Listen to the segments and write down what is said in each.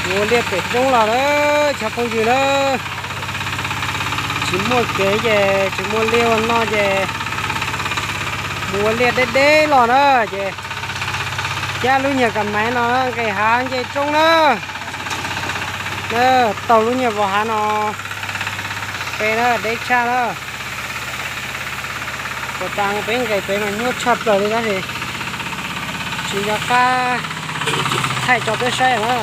Ua liaj pem roob los na, cov phooj ywg na. Tsis muaj kev ces tsis muaj liaj ua noj ces mus ua liaj deb deb los na ces cab lub nyuag kas maiv no nqes hav nce roob na. Taug lub nyuag vos hav no pem na deb tshaj na. Puas tas peb nqes pem mas nyuaj tshaj plaws li tab sis tsis nco qab thaij tso peb saib na.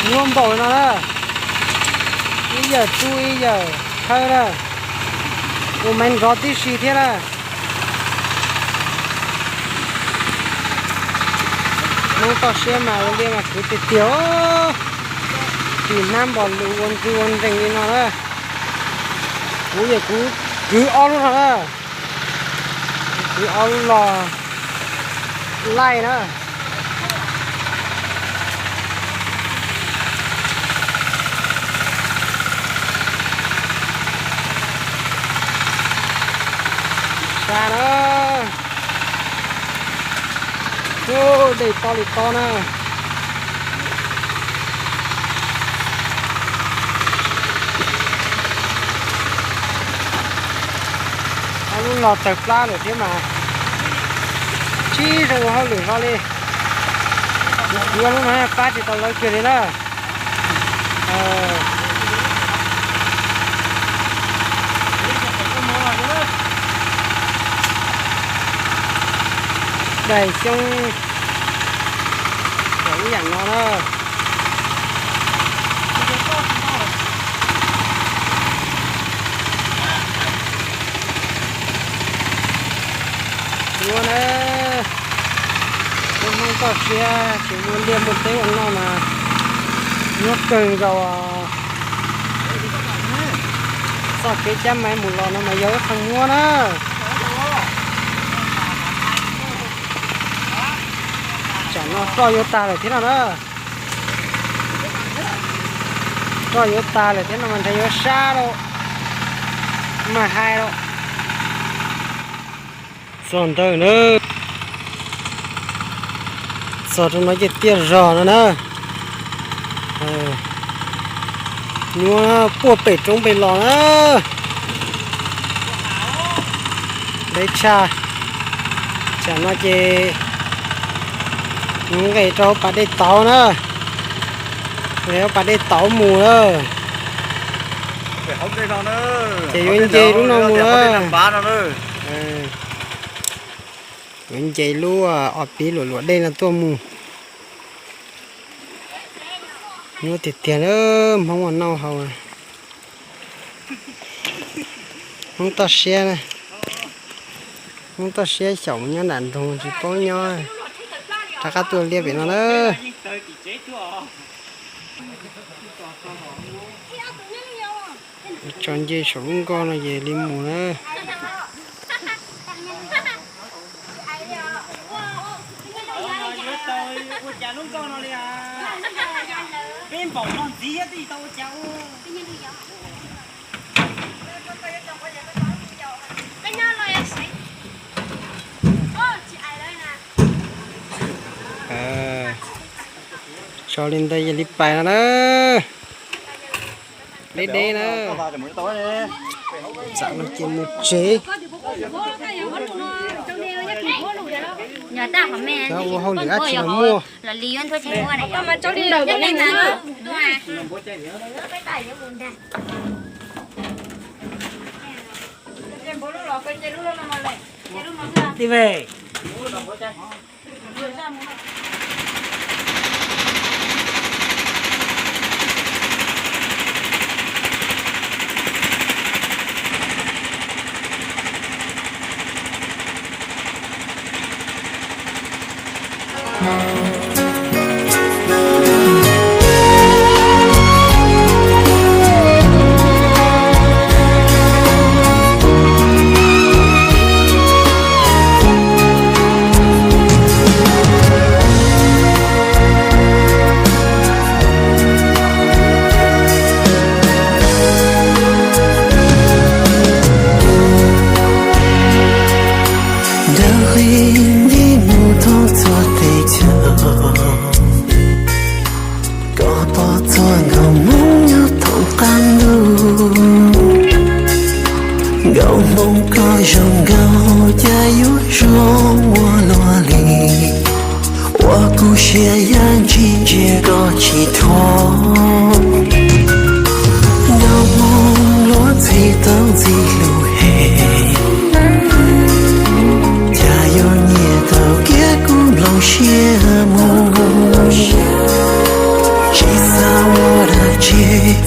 Nyuaj npaum no na, ib yawm tub ib yawm thawb na, ua maiv nrov tib si thiab na. Hmoob toj siab mas ua liaj mas kwv tiag tiag, ris hnab npog lus ua ntsw ua nrees li no na. Kuv yog kuv kwv ob lub no na, kwv ob lub los laij na. Sa na, dej tob li tob na. Ob lub los tawg plab lawm thiab mas tsis zoo ua hauj lwm hlo li. Kuv kwv ob lub no pab tsis tau lawv kiag li na. Daim xyoob ib yam no na. Nyuaj na, lub Hmoob toj siab tsis muaj liaj muaj teb ua noj mas nyuaj kawg nkaus. Txoj kev cab maiv mus los no mas yog ib qho nyuaj na. Tsam no roj yuav tag lawm thiab no na. Roj yuav tag lawm thiab no mas ntshe yuav sab lawm, mas hais lawm. Txog ntawd na, txog rau no ces tiaj zog no na. Nyuaj puag pem roob pem los na. Deb tshaj. Tsam no ces nqes rau pas dej tauv na. Nqes rau pas dej tauv mus na. Ces yuav nce lub no mus na. Yuav nce lub os piv luam luam dej no tuaj mus. Nyuaj tiag tiag na, Hmoob ua noj haus. Hmoob toj siab, Hmoob toj siab xyaum mus nyob nram nroog tsis paub nyob, rov qab tuaj liaj pem no na. Tso nce saum lub nkoj no ces li mus na. Tso li ntawd yog li pais no na. Deb deb na. Tam no ces mus tsev. Cov ua hauj lwm dab tsi los muaj. Dawb qi nti mus thoob txhua teb chaws, koj Zoo ua luaj li, ua kuv siab yam ntsis ntsia koj tsis thuam. Nyob mus luag txhij tau ntxim hlub heev, cas yuav nyiam tau kiag kuv nplooj siab mus. Tsis xav ua dab tsi,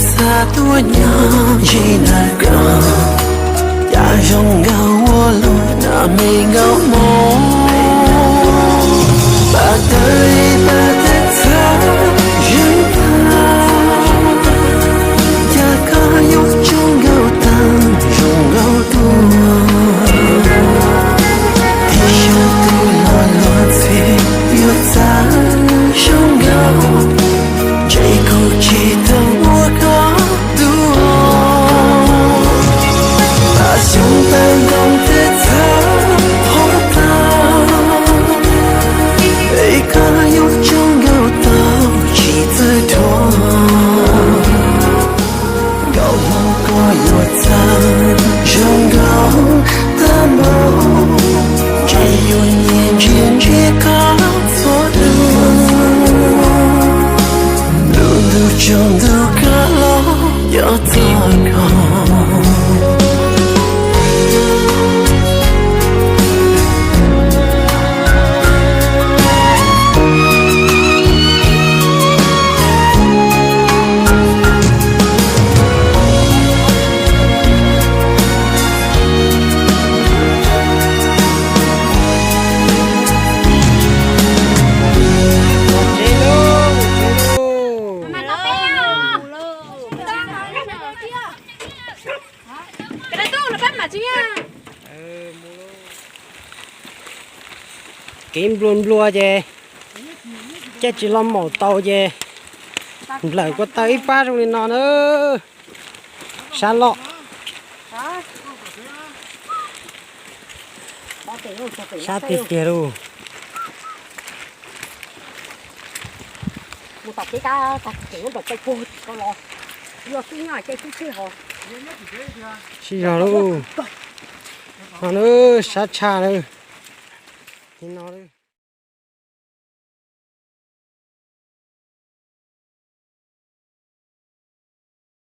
xav tuaj nyob ze ntawm koj. Cas zoo nkauj ua luaj na me nkauj mos, pab tawm pab teb txhab zeeg tag, cas koj yuav zoo nkauj tag zoo nkauj dua. Tib sab twg los luag txhij yuav txav zoo nkauj, ntshe kuv tsis tau ua koj dua. Pab xyoob pab ntoo teb txhab hov tag, es koj yuav zoo nkauj tau tsis txawj dhuav. Nkauj hmoob koj yuav txav zoo nkauj tag npaum, ntshe yuav nyiam ntsia ntsia koj txhua hnub. Lub ntuj tsaus ntuj koj los cov txog koj. Kev nplua nplua ces caij tsis los maum tau ces nplawm kua taw ib pab zoo li no na. Sab loj, sab tiag tiag lauj. Sib zog lauj. No na, sab tshaj lauj. Li no.